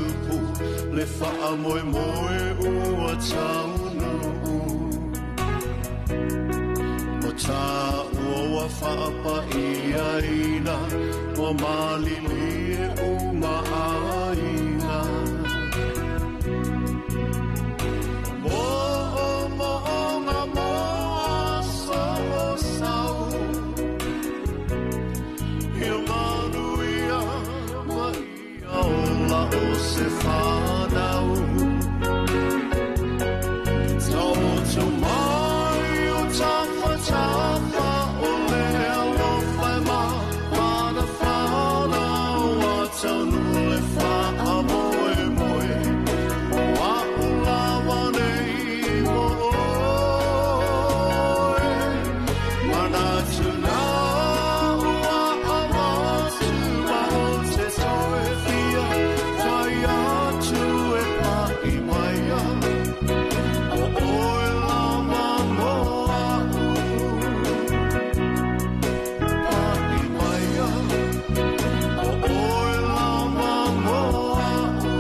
tupu le faamoemoe ua taunuu. O tāua ua faapaiaina ua malilie uma aiga. Mo'omo'oga mo aso o sau, ia manuia ma ia ola o se fanau. Taoto mai o tafatafa o le alofa e mafanafana ua taunuu le faamoemoe o a'u lava nei mo oe. Manatu na ua avatu ma o te toe fia fai atu e pa'i maia o oe lava mo a'u. Pa'i maia o oe lava mo a'u.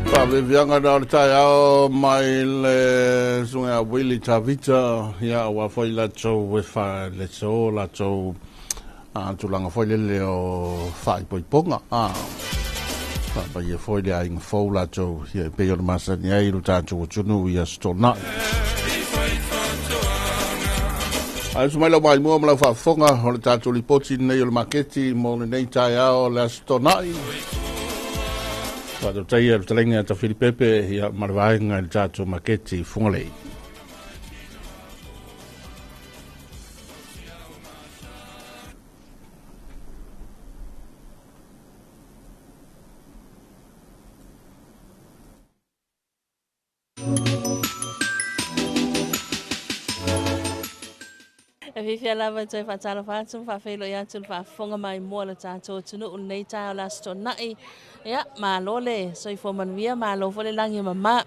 Faaveaveaga na o le taeao mai le susuga ia Willie Tavita, ia aua foi latou e faaleso latou tulaga foi lele o faaipoipoga. Faapaia foi le aiga fou latou, ia e pei ona masani ai lo tatou atunuu i aso Toonai. Ae usu mai lau maimoa ma lau faafofoga o le tatou lipoti lenei o le maketi mo lenei taeao o le aso Toonai. Faatautaia le fetalaiga ia Tafili Pepe ia ma le vaega i le tatou maketi i Fugalei. E fiafia lava e toe faatalofa atu ma faafeiloai atu le faafofoga maimoa a le tatou atunuu i lenei taeao o le Aso Toonai. Ia, malo le soifua manuia, malo foi le lagi e mama.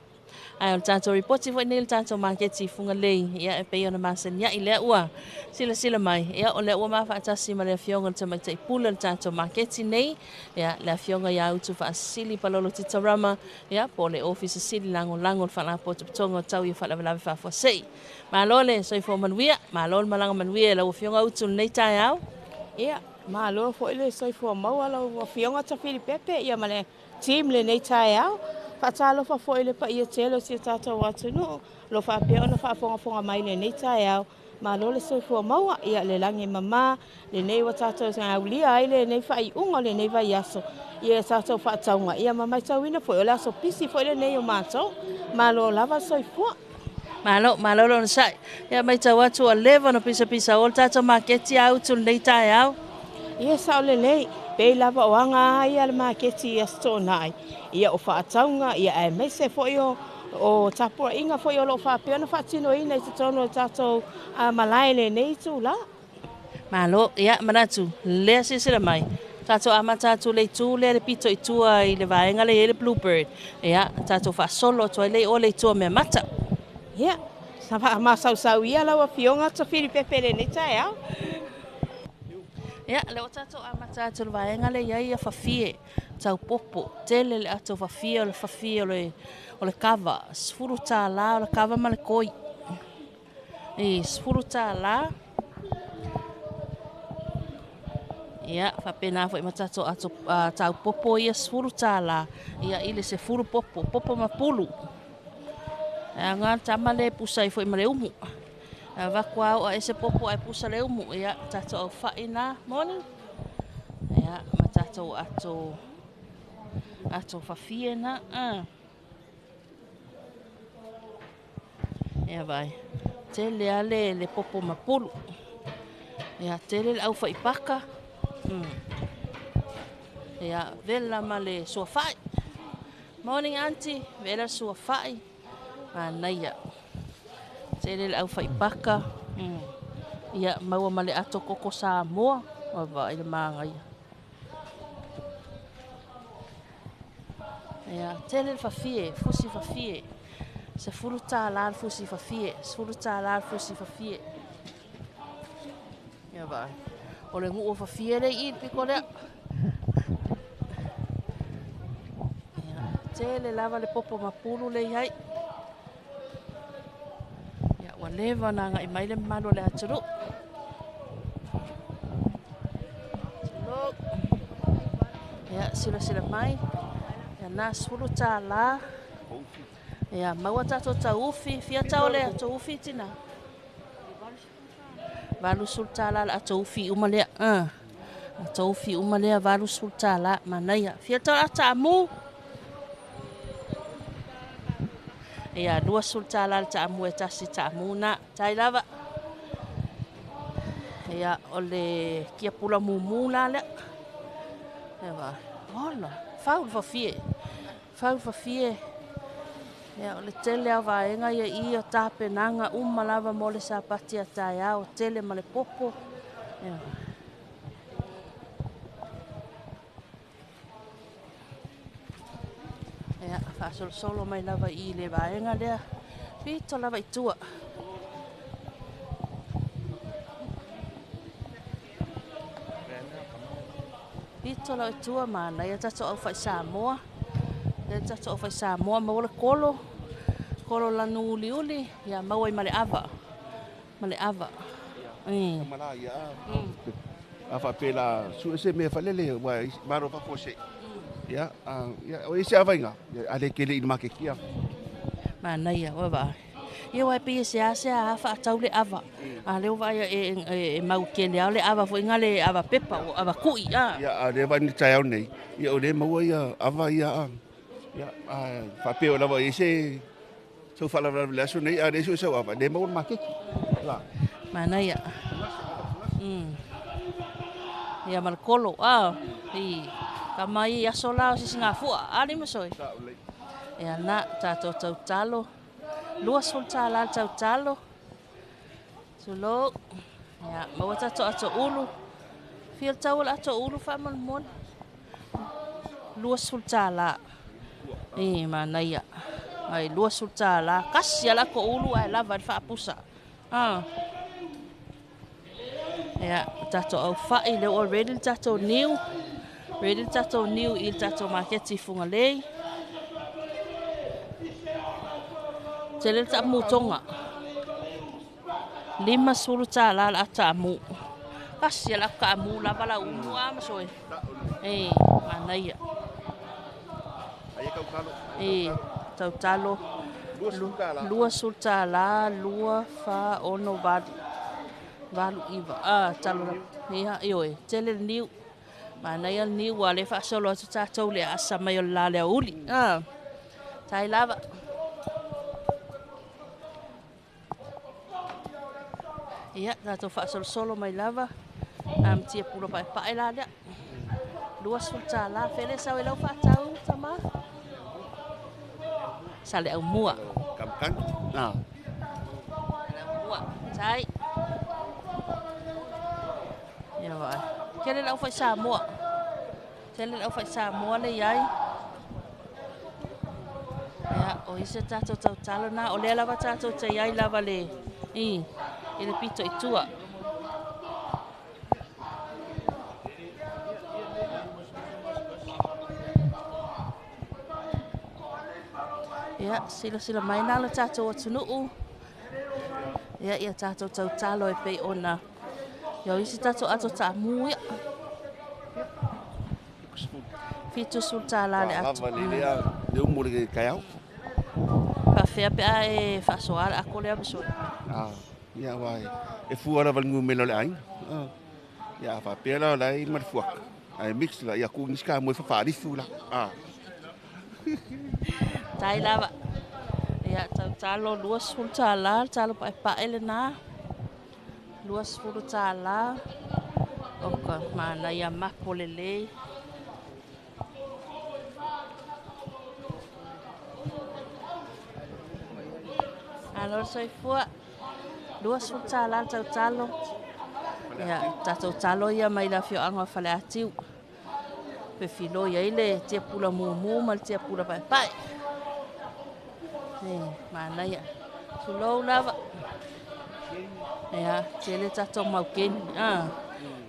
Ae o le tatou ripoti foi nei i le tatou maketi i Fugalei, ia e pei ona masaniai lea ua silasila mai, ia o lea ua mafaatasi ma le afioga i le Tamaitai Pule o le tatou maketi nei, ia le afioga ia Utu Faasisili Palolo Titarama, ia po o le Ofisa Sili Lagolago o le Faalapotopotoga o Tau i Faalavelave Faafuasei. Malo le soifua manuia, malo le malaga manuia i lau Afioga Utu i lenei taeao. Ia, malo foi le soifua maua lau Afioga Tafili Pepe ia ma le team i lenei taeao. Faatalofa foi i le paia tele o si o tatou atunuu o lo o faapea ona faafogafoga mai i lenei taeao. Malo le soifua maua, ia le lagi e mama lenei ua tatou aulia ai lenei faaiuga o lenei vaiaso ia tatou faatauga ia ma matauina foi o le aso pisi foi lenei o matou. Malo lava le soifua. Malo, malo le onosai. Ia matau atu ua leva ona pisapisao le tatou maketi a Utu i lenei taeao. Ia sao lelei, pei lava o aga a ia le maketi i Aso Toonai, ia o faatauga, ia aemaise foi o o tapuaiga foi o lo o faapea ona faatinoina i totonu o le tatou malae i lenei itula. Malo, ia manatu lea silasila mai, tatou amata atu le itu lea le pito i tua i le vaega lea e i ai le Bluebird, ia tatou faasolo atu ai lea i o le itu o Meamata. Ia, sa faamasausau ia lau Afioga Tafili Pepe i lenei taeao. Ia, lea ua tatou amata atu i le vaega lea e i ai ia fafie tau popo, tele le ato fafie o le fafie o le o le kava, $10 o le kava ma le koi. I $10. Ia, faapena foi ma tatou ato tau popo ia $10 ia i le 10 popo, popo ma pulu. E aoga le tama lea e pusa ai foi ma le umu. E avatu lava oa ese popo ae pusa le umu. Ia, tatou aufai na, moni? Ia, ma tatou ato, ato fafie na. Ia vai, tele lava le, le popo ma pulu. Ia, tele le aufai paka. Ia, vela ma le suafai. Morning aunty, vela le suafai. Manaia. Tele le aufai paka. Ia, maua ma le ato koko Samoa. Vaai le magaia. Ia, tele le fafie, fusi fafie. $10 le fusi fafie, $10 le fusi fafie. Ia vaai. O le nuu o fafie le i piko lea. Ia, tele lava le popo mapulu le i ai. Ia, ua leva na agai mai le mamalu o le atunuu. Tulou. Ia, silasila mai. Ia, na $10. Ia, maua tatou taufi. Fia tau le taufi tina? $80 la taufi uma lea. Taufi uma lea $80 manaia. Fia tau la taamu. Ia, $20 le taamu e tasi taamu na. Tai lava. Ia, o le kia pula mumu la lea. Ia va. Ola, fau le fafie. Fau fafie. Ia, o le tele au vaega ia i o tapenaga uma lava mo le sapati a taeao, tele ma le popo. Ia. Ia, faasolosolo mai lava i le vaega lea. Pito lava i tua. Pito lava i tua manaia tatou au fai Samoa. Le tatou au fai Samoa maua le kolo. Kolo lanu uliuli, ia maua i ma le ava. Ma le ava. Mala ia. A faapela su se me falele wa maro fa fose. Ia, ia o isi avainga. A le kele i makekia. Manaia, wa va. Ia wai pe se ase a fa tau le ava. A leo vai e mau kele au le ava foi ngale ava pepa o ava kui a. Ia a le vai ni tai au nei. Ia o le maua ia ava ia. Ia a fa pe o lava ese so fa lava le aso nei a le so so ava le maua makeki. La. Manaia. Ia mal kolo a. I ka mai aso la o sisinga fua ali masoi. Ia na tatou tautalo. $20 tautalo. Tulo. Ia maua tatou ato ulu. Fia tau le ato ulu fa malmon. $20. E manaia. Ai $20. Kasi ala ko ulu ai lava le faapusa. Ah. Ia tatou au fai le o ready tatou niu. Ready tatou niu i tatou maketi Fugalei. Tele ta mu tonga. $50 la ta mu. Kasi la ka mu lava la umu a masoe. E manaia. Ai ka kalo. E tautalo. $20, 2 fa ono valu. Valu iwa. Ah, talo la. Ia ioe, tele niu. Manaia niu a le faasolo atu tatou le asa mai o la le uli. Ah. Tai lava. Ia, tatou faasolosolo mai lava. Tia pula paepae la lea. $20. Fele sau e lau faatau, tama. Sa le au mua. Kamkan. Ah. Le au mua. Tai. Ia vai. Tele lau fai Samoa. Tele lau fai Samoa le iai. Ia, o isi tatou tautalo na. O lea lava tatou te iai lava le. I le pito i tua. Ia, silasila mai nā le tatou atunuu. Ia, ia tatou tautalo e pei ona. Ia, o isi tatou ato taamu ia. $70 le ato. Lava le lea, le umu le kaiau. Faafea pe a e faasoa le ako lea masoe. Ah, ia wai. E fua lava le ngumelo le aiga. Ia faapea la la i mafuaka. Ai mix la ia ku nisi ka mo fa faalifu la. Ah. Tai lava. Ia tautalo $20, talo paepae lena. $20. Oka manaia mapo lelei. Alo soifua. $20 tautalo. Ia tatou talo ia mai la afioaga o Faleatiu. Pe filoi ai le tia pula mumu ma le tia pula paepae. E manaia. Tulou lava. Ia, tele tatou maukeni. Ah.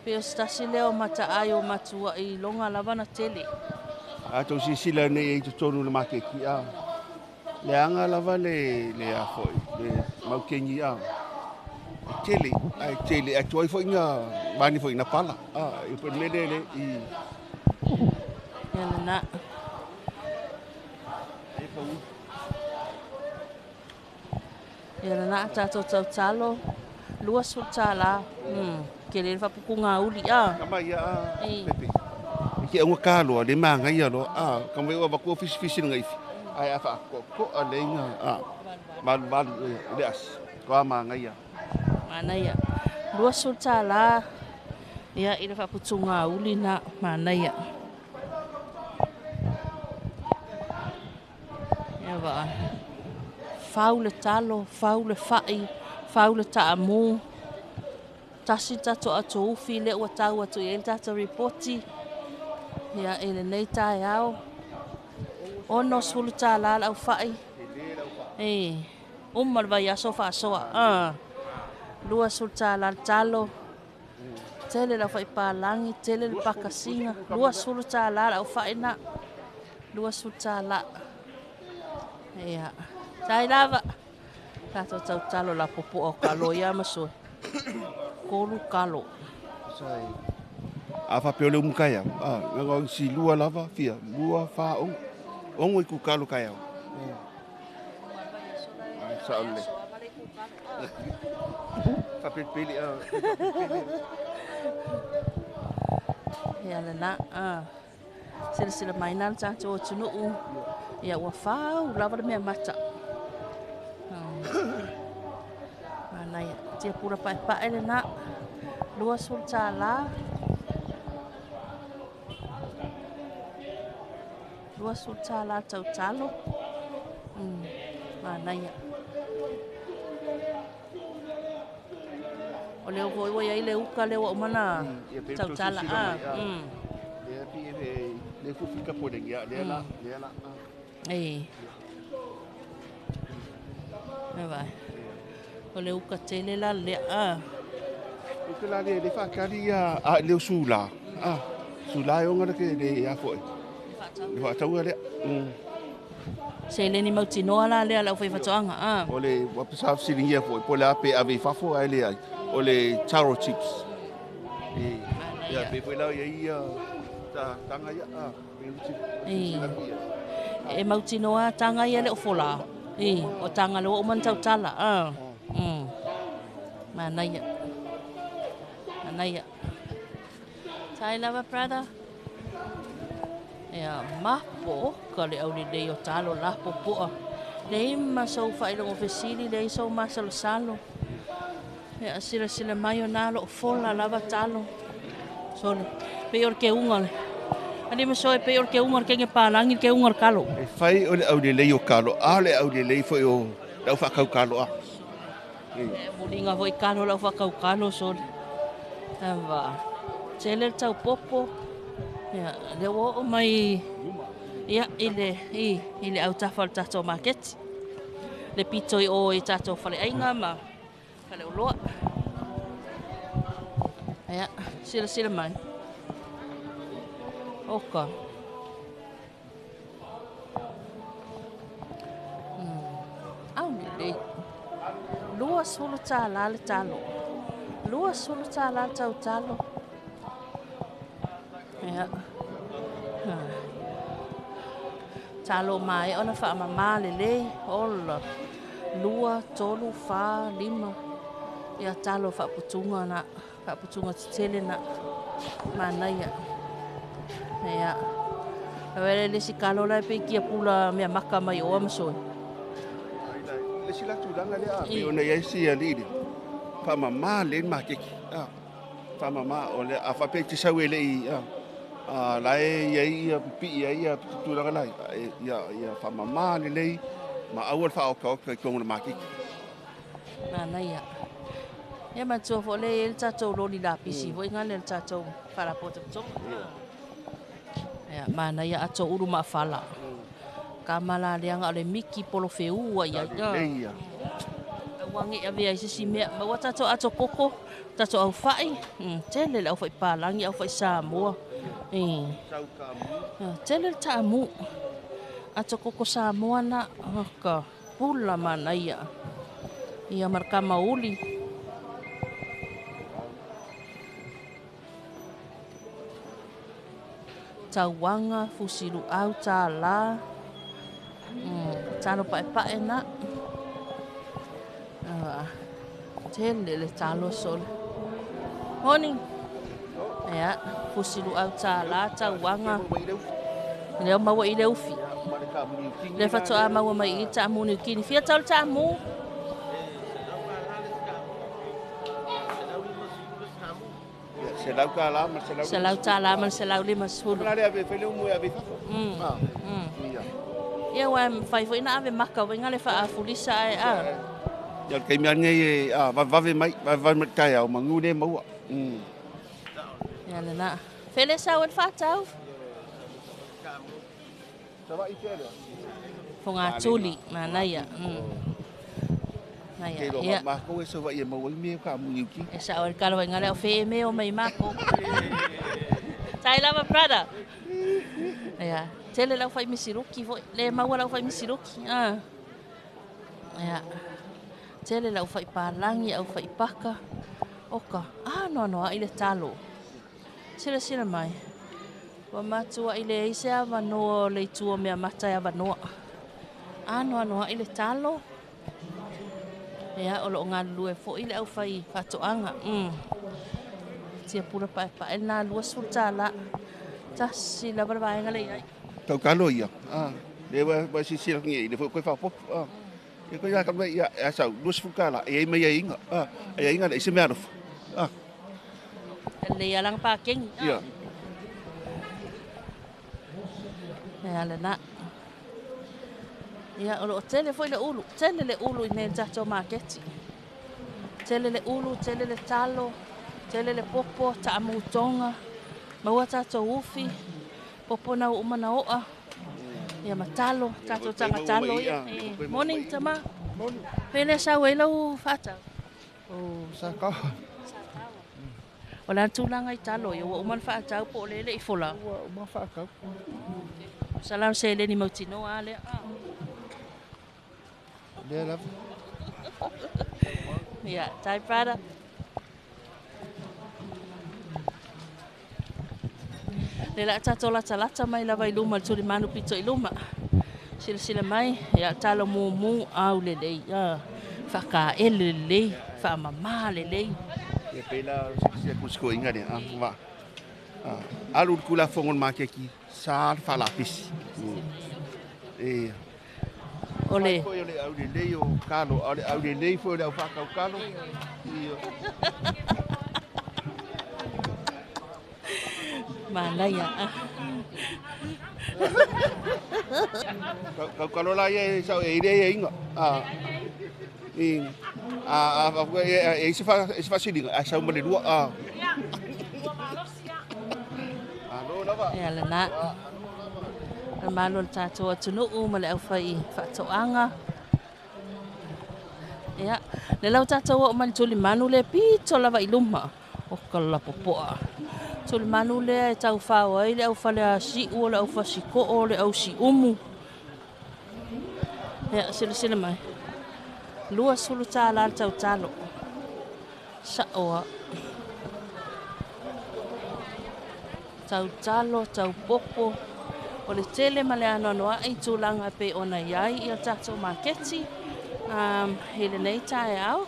Pe o se tasi lea o mataai o matuai iloga lava na tele. A tou silasila nei i totonu o le maketi a. Leaga lava le le a foi le maukeni a. E tele, ae tele ae tuai foi na mani foi na pala. A e pe mele le i Ia lena. E pau. Ia lena tatou tautalo $20. Ke le faputuga uli a. Kama ia a pepe. E ke auga kalo le mangai lo a kama ia va ko fisi fisi ngai. Ai a fa ko ko a le nga a malu malu le as. Ko a mangai ia. Manaia. $20 ia i le faputuga uli na manaia. Ia va. Fau le talo, fau le fai, fau le taamu. Tasi tato ato ufi le ua tau atu i le tato ripoti. Ia e lenei taeao. $60 lau fai. E, uma le vai aso faasoa. $20 le talo. Tele lau fai palangi, tele le pakasiga. $20 lau fai na. $20. Ia. Tai lava. Tatou tautalo la popo o kalo ia masoe. Kolu kalo. Sai. A fa pe o le umu kai au. A, nga si lua lava fia, lua fa ongo. Ongo i ku kalo kai au. Ai sa ole. Fa pe pele a. Ia lena. A. Sila mai nā le tātou atunuu. Ia ua fau lava le mea mata. Manaia. Tia pura pae pae le na. $20. $20 tautalo. Manaia. O leo foi ua iai le uka leo ua umana tautala. Lea pi e le fufi ka po le ia lea la lea la. E. Vai. O le uka tele la lea. Uka la le le whakari ia a leo sula. A sula e onga le ke le ia foi. Le whaataua lea. Se le ni mautinoa la lea lau faiwhatoanga. O le wapisa silingia foi po le ape ave fafo ai le ai. O le taro chips. E. Ia pe foi lau ia ia ta tanga ia a. E mautinoa tanga ia le o fola. E o tanga le o man tautala. Manaia. Manaia. Tai lava brother. Ia mapo ka le au lelei o talo la popoa. Le ima sau whailongo fesili le sau masalo salo. Ia sila sila mai o nalo o fola lava talo. Sole. Pe o ke unga le. Ani ma soe pe o ke unga ke nge palangi ke unga kalo. E whai o le au lelei o kalo. A le au lelei foi o lau whakau kalo a. E mulinga foi kalo lau whakau kalo sole. Ava. Tele le tau popo. Ia, le o mai ia i le autafa o le tatou maketi. Le pito i o i tatou faleaiga ma faleoloa. Ia, sila sila mai. Oka. Au lelei. $20 le talo. $20 le tautalo. Ia. Talo mai ona whaamama lelei. Ola. 2, 3, 4, 5. Ia talo whaaputunga na. Whaaputunga tetele na. Manaia. Ia. Awele le si kalo lai pe kia pula mea maka mai oa masoe. Le si la tūlanga lea a. Pe ona iai si a lili. Whaamama le makeki. Whaamama o le a whape te sau e le i. A lae ia ia pipi ia ia tūlanga lai. Ia ia whaamama le lei. Ma aua le whaoka i tonga le makeki. Manaia. Ia matua fo le le tātou loli lapisi. Foi ngā le tātou wharapotopotonga. Ia manaia ato uru maafala. Ka mala leanga o le miki polo feua ia. Ia. Wangi avea i sisi mea. Ma ua tātou ato koko. Tatou aufai, tele le aufai palagi, aufai Samoa. Tele le taamu. Ato koko Samoa na ka pula manaia. Ia marka mauli. Tauanga, fusilu au, tālā. Talo paepae na. Tele le talo sole. Morning. Ia, fusilu au tālā, tauanga. Leo maua i le ufi. Le fatoa maua mai i taamu ni kini. Fia tau le taamu. Selau tālā ma selau. Selau tālā ma selau lima sefulu. La le ave fele umu e ave fafo. Ia ua fai foi na ave maka wenga le faafulisa ai a. Ia le kaimi ane e vave mai, vave mai tai au mangu le maua. Ia le na. Fele sau el whaatau. Fonga tuli, manaia. Ke lo mako e soa ia maua i mea ka muni uki. E sao el kalo wenga leo fe me o mai mako. Tai lava brother. Ia, tele lau whai misiruki foi. Le maua lau whai misiruki. Ia. Tele lau whai palangi au whai paka. Oka. Ah, no, i le talo. Sila sila mai. Ua matua i le eise avanoa o le itua mea mata e avanoa. Anoa i le talo. Ia, o loo galulue foi le au whai whatoanga. Tia pura pae pae nā $20. Tasi lava le vaenga le iai. Tau kalo ia. Le wa sisi langi i le foi koe whapopo. E koe ia kamai ia e asau $20 e ei mai ai inga. E inga le ise mea alofa. Le ia langa pākengi. Ia. Ia le nā. Ia, o loo tele foi le ulu. Tele le ulu i nei tatou maketi. Tele le ulu, tele le talo, tele le popo, taamutonga. Maua tatou ufi, popo na uma na oa. Ia matalo, tatou tanga talo ia. Morning, tama. Pele sau e lau whaatau. O, sakawa. O la tūlanga i talo, ia ua uma le whaatau po o lele i fola. Ua uma whaakau. Salau se le ni mautinoa lea. Lea lava. Ia, tai brother. Le la tatou latalata mai lava i luma le tulimanu pito i luma. Silasila mai, ia talo mumu au lelei. Whakaele lelei, whaamama lelei. Ia pela sisia kusiko inga le wa. Alu kula fongon makeki sa falapisi. E ole foi ole au lelei o kalo, au lelei foi ole au whakau kalo. Manaia. Kau kalo la ia sau e ile ia inga. E se fa silinga a sau ma le lua. Alo lava. Ia le na. Le malo le tatou atunuu ma le aufai faatoaga. Ia, le lau tatou oo mai le tulimanu le pito lava i luma. O ka lapopoa. Tulimanu lea e taufao ai le aufale asiu o le aufasiko'o o le ausiumu. Ia, silasila mai. $20 le tautalo. Sa'oa. Tautalo, taupopo. O le tele ma le anoanoa'i tulaga pe ona iai ia tatou maketi. I lenei taeao.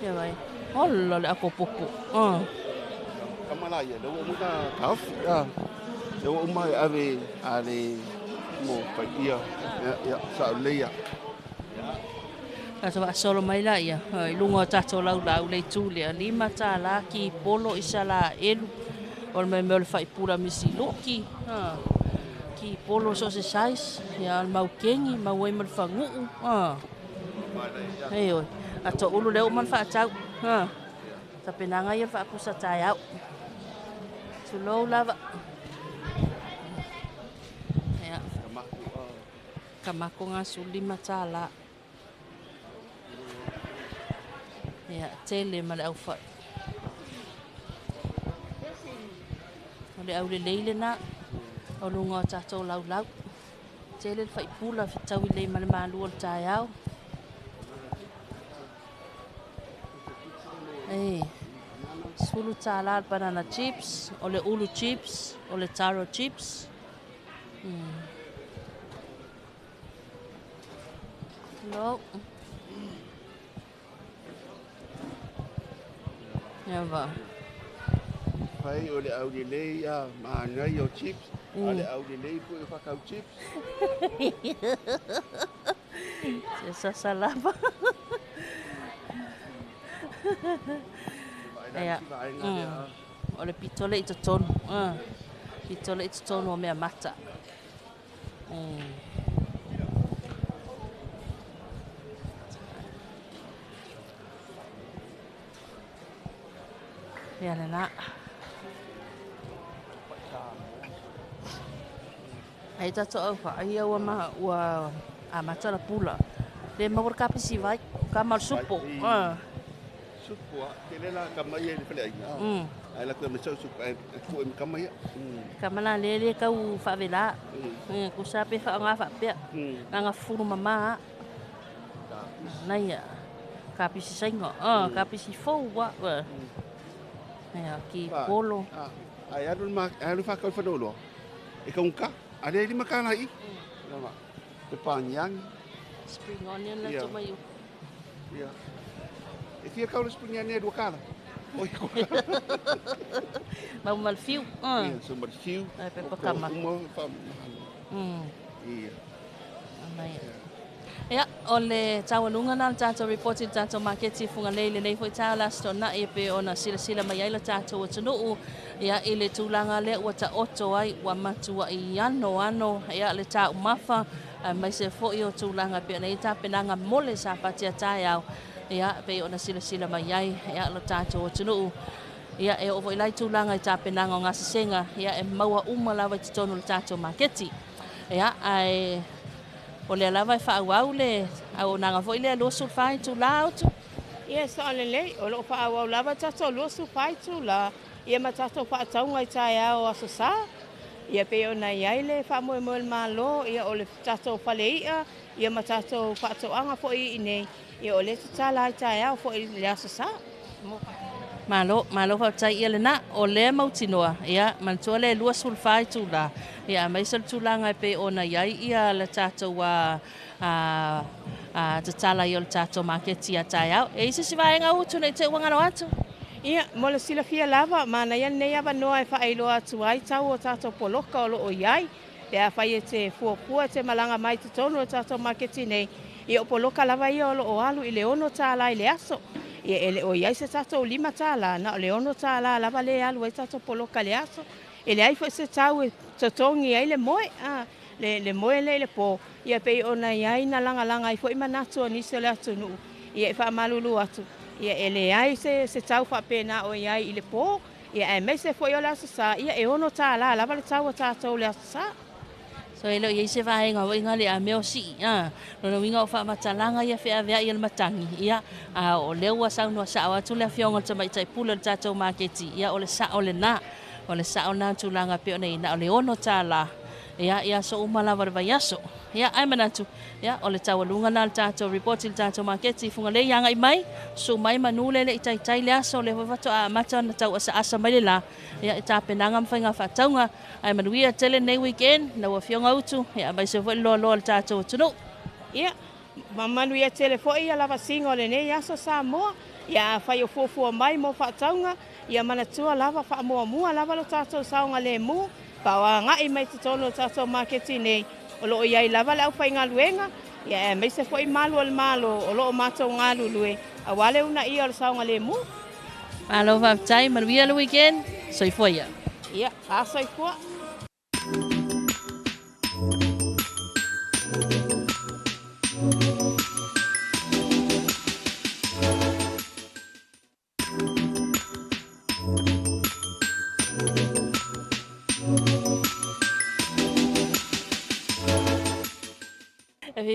Ia mai. Ola le apopopo. Kamala ia, le ua uma kaofi. Le ua uma ave a le mo pai ia. Ia, sa leia. Tatou faasolo mai la ia. I luga o tatou laulau le itu lea. $5 ki polo i sa la elu. O le mea o le faipula misiluki. Ki polo so se size. Ia, le maukengi, mau ai ma le faguu. Ei oi. Ato ulu leo man whaatau. Tapenanga ia whaapusa tai au. Tulou lava. Ia. Kamako 15 tālā. Ia, tele ma le aufai. O le aulelei lena o luga o tatou laulau. Tele le faipula fetaui lelei ma le malu o le taeao. E, $10 le banana chips, o le ulu chips, o le taro chips. Hello. Ia va. Fai o le aulelei a manaia o chips, a le aulelei foi o fakau chips. Se sasa lava. Ia. O le pito le i totonu. Pito le i totonu o mea mata. Ia lena. Ai tatou au whaai ua ma ua amata la pula. Le maua le kapisi vai, ka ma le supo. Supo a, tele la ka mai e le fale aina. Ai la koe me sau supo ai koe me kama ia. Kama la le le kau whaavela. Ku sa pe whaanga whaapea. Nganga furu mama. Naia. Kapisi sainga. Kapisi fou wa. Ia ki polo. Ai alu ma alu whakau whanau E kaunga, a le lima kana i. Lama. Te pangiangi. Spring onion la to mai. Ia. E fia kau le spring onion e 2 kala. Oi ko. Mau mal fiu. Ia, so mal fiu. Ai pe pakama. Uma fa. Ia. Mai. Ia, o le taualuga na le tatou report i le tatou maketi Fugalei lenei foi taeao le Aso Toonai e pei ona silasila mai ai le tatou atunuu ia i le tulaga lea ua taoto ai ua matuai ano ano ia le taumafa aemaise foi o tulaga e pei ona i ai tapenaga mo le Sapati a taeao ia e pei ona silasila mai ai ia le tatou atunuu ia e oo foi la i tulaga i tapenaga o gasesega ia e maua uma lava i totonu o le tatou maketi ia ae O lea lava e faaauau le auaunaga foi lea 24 itula Utu. Ia, sao lelei, o lo o faaauau lava tatou 24 itula, ia ma tatou faatauga i taeao o Aso Sa. Ia pei ona i ai le faamoemoe o le Malo, ia o le tatou fale i'a, ia ma tatou faatoaga foi i inei, ia o lea e tatala ai taeao foi i le Aso Sa. Malo, malo faafetai ia lena. O lea mautinoa, ia, manatua le 24 itula, ia, aemaise o le tulaga e pei ona i ai ia le tatou a, a, a tatala ai o le tatou maketi ia taeao. E i ai se isi vaega utu ne i te i ua galo atu? Ia, mo le silafia lava, manaia lenei avanoa e faailoa atu ai tau o tatou poloka o lo o i ai, pe afai e te fuafua e te malaga mai i totonu o le tatou maketi nei, ia o poloka lava ia o lo o alu i le $6 i le aso. Ia e le o i ai se tatou $5, na o le $6 lava lea e alu ai tatou poloka i le aso. E leai foi se tau e totogi ai le moe, a, le, le moe lea i le po, ia pei ona i ai na lagalaga ai foi manatu o nisi o le atunuu, ia e faamalulu atu, ia e leai se, se tau faapena o i ai i le po, ia aemaise foi o le Aso Sa, ia e $6 lava le tau a tatou i le Aso Sa. So e le o i ai se vaega foi nga le a mea o sii, a, lona uiga o faamatalaga ia feaveai e le matagi, ia, a o lea ua saunoa sao atu le Afioga i le Tamaitai Pule o le tatou maketi, ia o le sao lena, o le sao lena tulaga e pei ona i ai, na o le $6, ia, i aso uma lava o le vaiaso. Ia, ae manatu, ia, o le taualuga lena o le tatou report i le tatou maketi i Fugalei, agai mai, susu mai manu le le i taitai le aso, o lea foi faatoa amata ona tauasaasa mai le la, ia, i tapenaga ma faiga faatauga, ae manuia tele lenei weekend, lau Afioga Utu, ia, aemaise foi le loaloa o le tatou atunuu. Ia, ma manuia tele foi ia lavasiga o lenei aso Samoa. Ia, afai o fuafua mai mo faatauga, ia manatua lava faamuamua lava lo tatou saogalemu, pa o agai mai totonu o tatou maketi nei, o lo o i ai lava le aufaigaluega, ia aemaise foi malu o le Malo o lo o matou galulue aua le uunaia o le saogalemu. Malo faafetai, manuia le weekend, soifua ia. Ia, a soifua.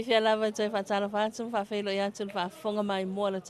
Fiafia lava e toe faatalofa atu ma faafeiloai atu le faafofoga maimoa le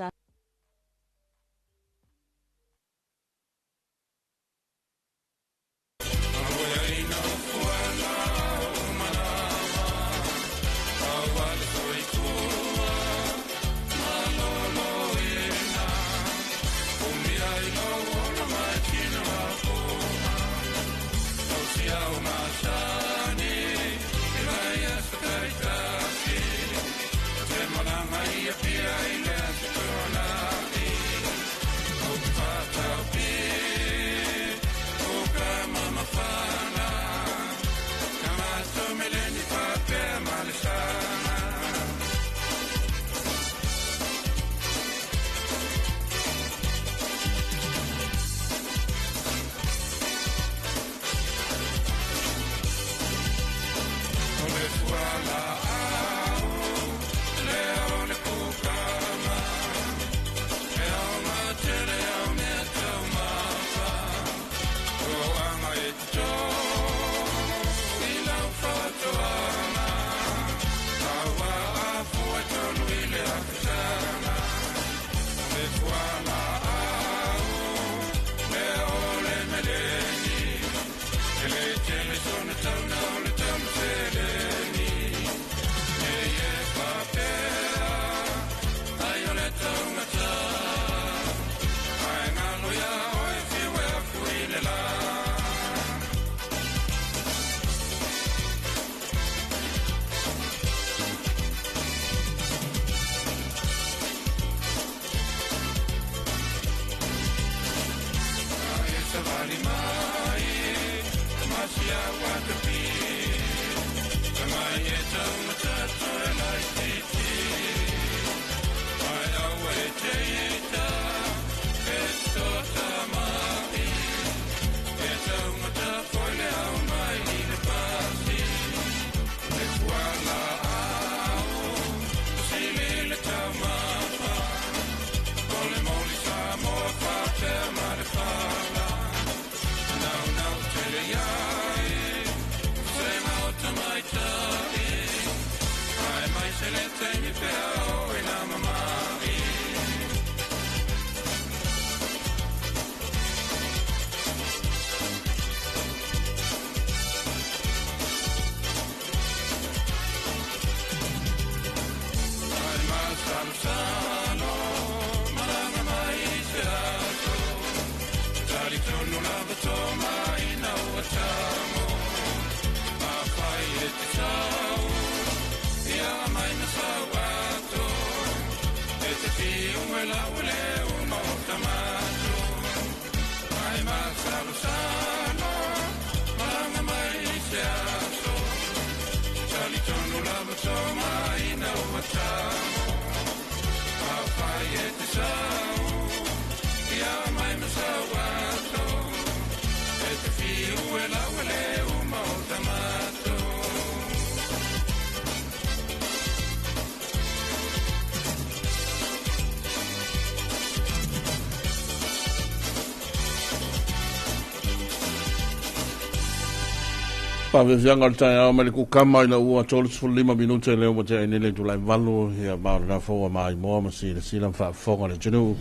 Pāwefianga o le taeao mai le kukama ina ua 35 minute le ua te nei le tulai valu ia ma o lena fou maimoa ma silasila ma faafofoga le atunuu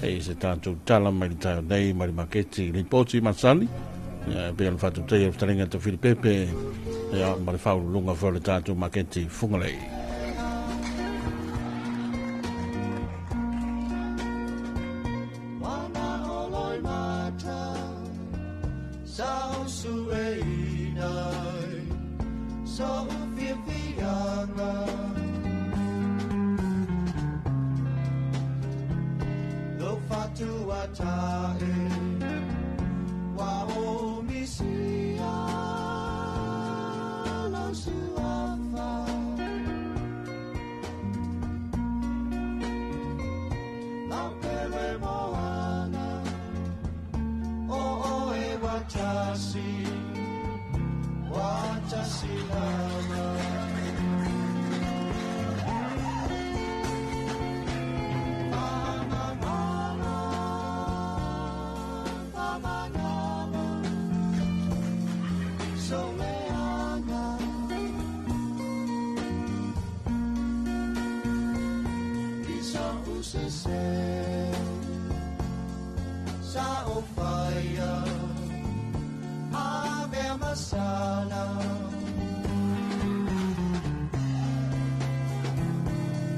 e i se tatou tala mai le taeao nei mai le maketi lipoti masani ia pei o le faatautaia o le fetalaiga Tafilipepe ia ma le faauluuluga foi o le tatou maketi Fugalei. o faia Ave masala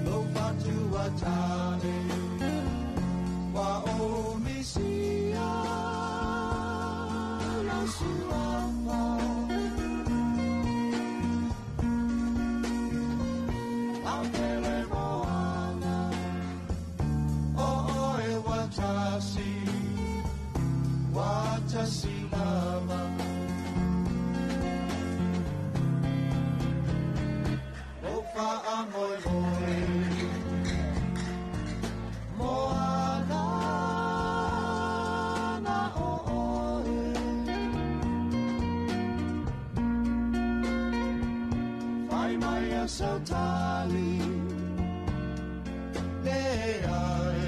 Lo fatua tane Wa o misia La suafa Au pele moana O oe watasi Watasi lava O wha moi moi Moana na o oe Whai mai a sautali Le ai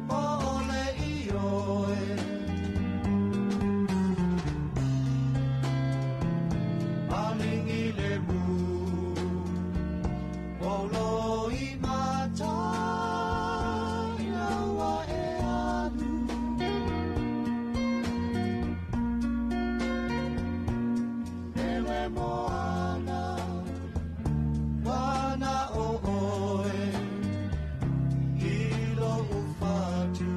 O le i oe Malingi le mu O lo i mata Ia ua e alu Ewe moana Wana o oe I lo ufatu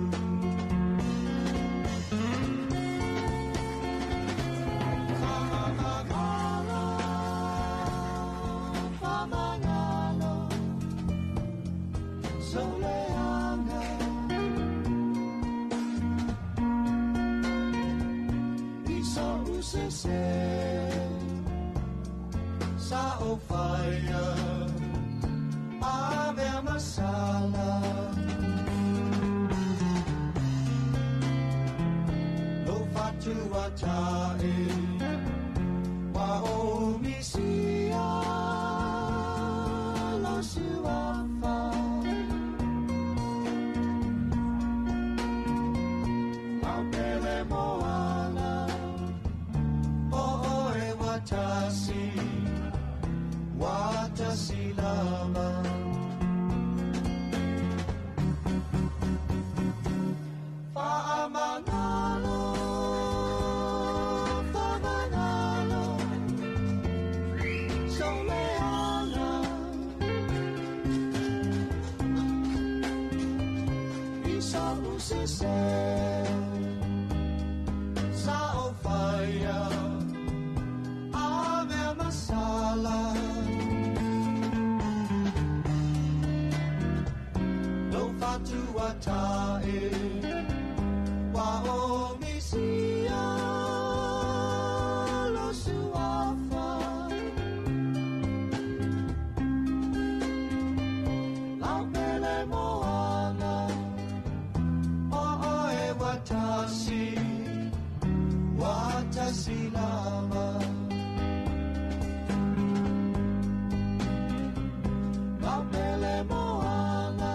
Whamangalo, whamangalo, soleanga. I so usese, sa o faia, ave masala. Lo fatua tae, wa o misia, lo suafa. Lau pele moana, o oe watasi, watasi lava. Whaamangalo, whamangalo, soleanga. I sa usese, sa o faia, ave masala. Lo fatua tae, wa o misia, lo suafa. Lau pele moana, o oe watasi, watasi lava. Lau pele moana,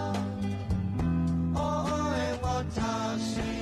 o oe watasi,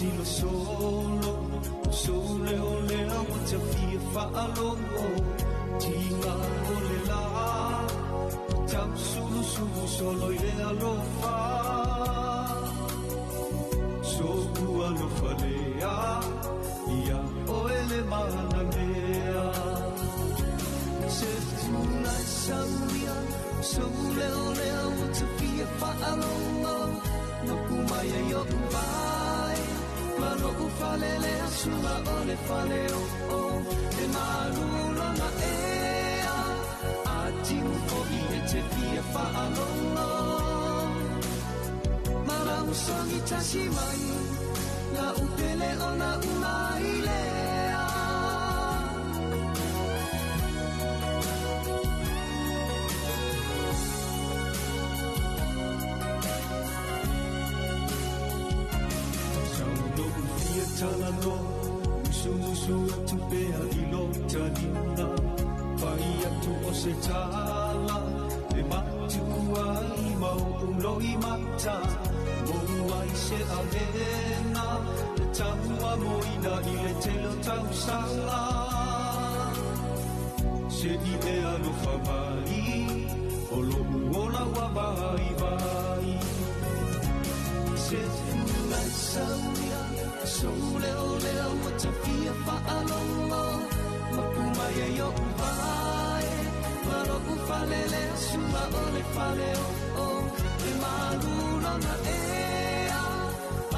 Tilo solo, sole o lea o te fia whaalogo, tinga o le la, tau sulu sulu solo i le alofa. So ua alofa lea, ia oe le mana mea. Se tuna sauia, sole o lea o te fia whaalogo, mapu mai ai o vai. Maloku falele asula ole fale o o e malula na ea a timu fo'i e te fia whaalongo mara usangi tasi mai la upele ona umai lea. Talano, musu musu atu pea i lo talina, pai atu o se tala, e matua i mau ulo i mata, moua i se avena, e tamua moina i le telo tausala. Se i e alofa mai, o lo uola ua vai vai. Se funa sauia, so leo leo o te fia whaalongo, mapu mai ai o uvae, maloku falele sua o le fale o o, e malula na ea,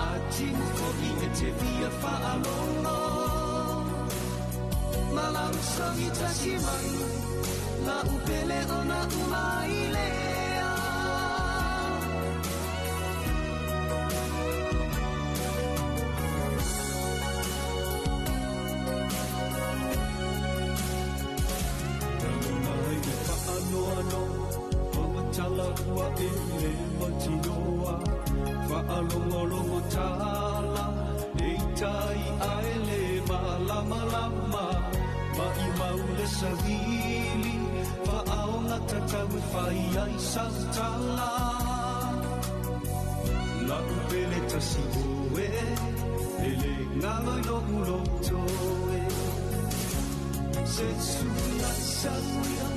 a timu fo'i e te fia whaalongo. Malau songi tasi mai, la upele ona umai lea. Ua ele matinoa, whaalongolongo tala, e tai aele malama lama, mai maule savili, whaaonga tatau e whai ai sautala. La upele tasi oe, ele ngalo i lo ulo toe. Se sula sauia,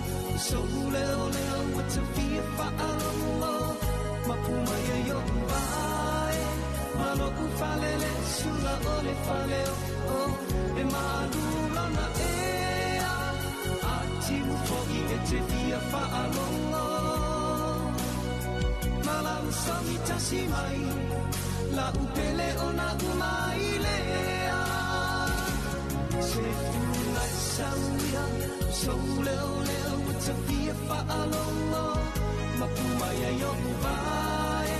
so leo leo o te fia whaalongo, mapu mai ai o uae, maloku falele sula o le fale o o, e malula na ea, a timu fo'i e te fia whaalongo. Malau songi tasi mai, la upele ona umai lea. Se funa sauia, so leo leo o te fia whaalongo, mapu mai ai o uvae,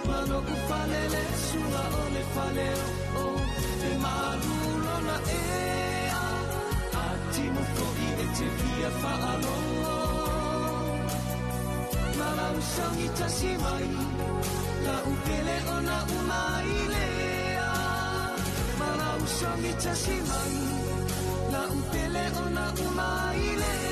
maloku falele sua o le fale o o, e malula na ea, a timu fo'i e te fia whaalongo. Usangi tasi mai La upele ona umailea Mala usangi tasi mai La upele ona umailea.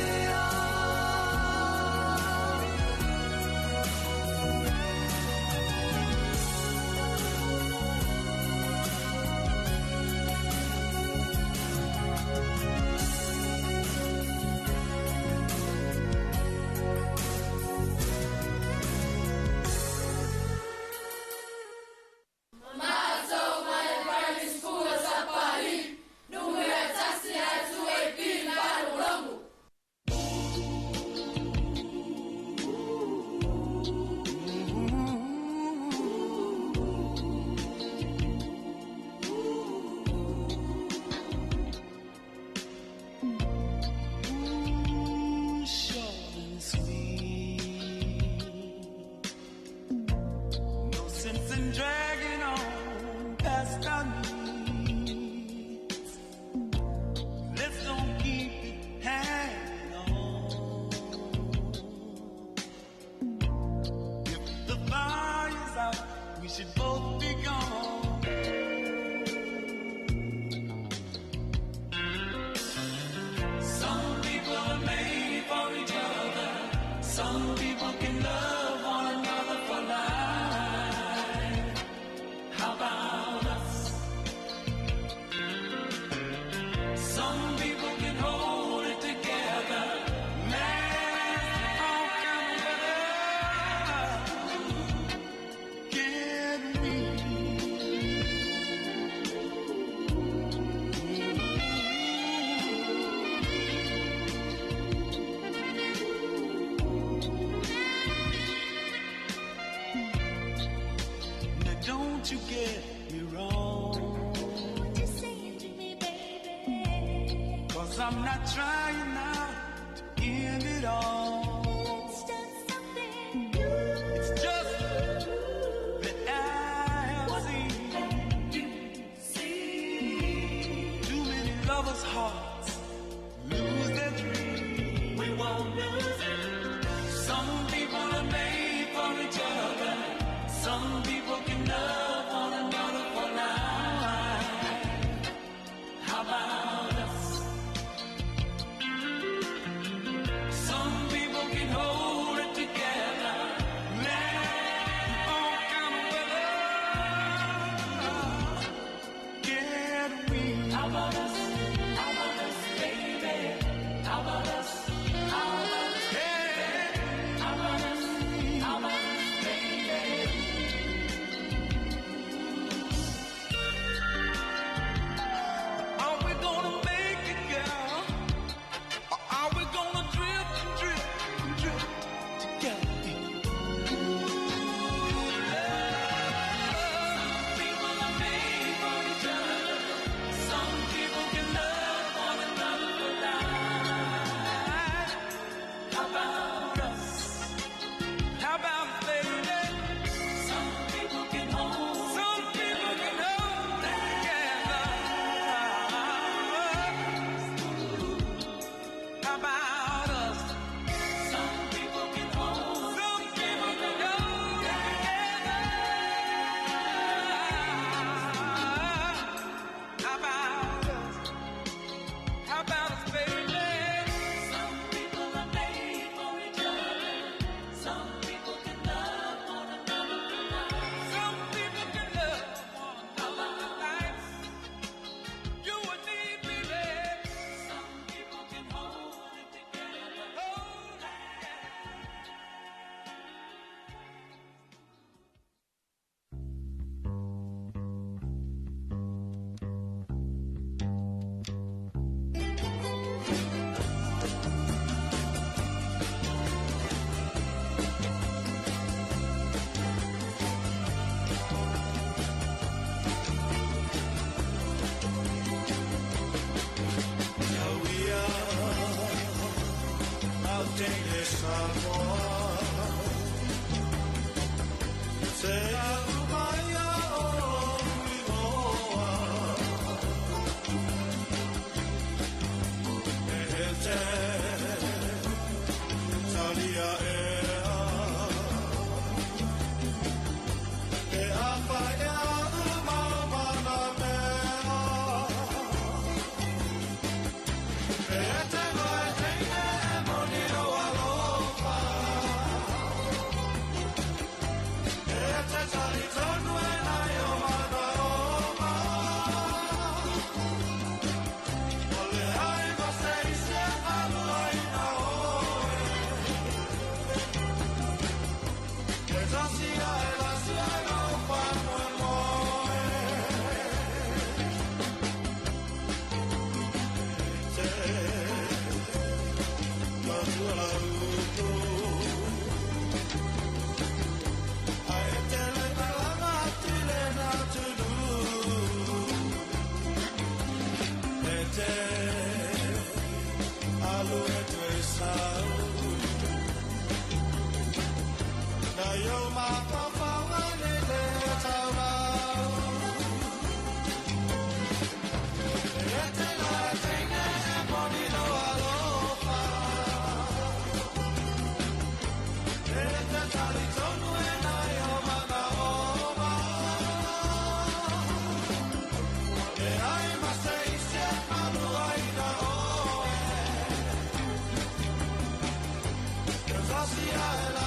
Cause I see I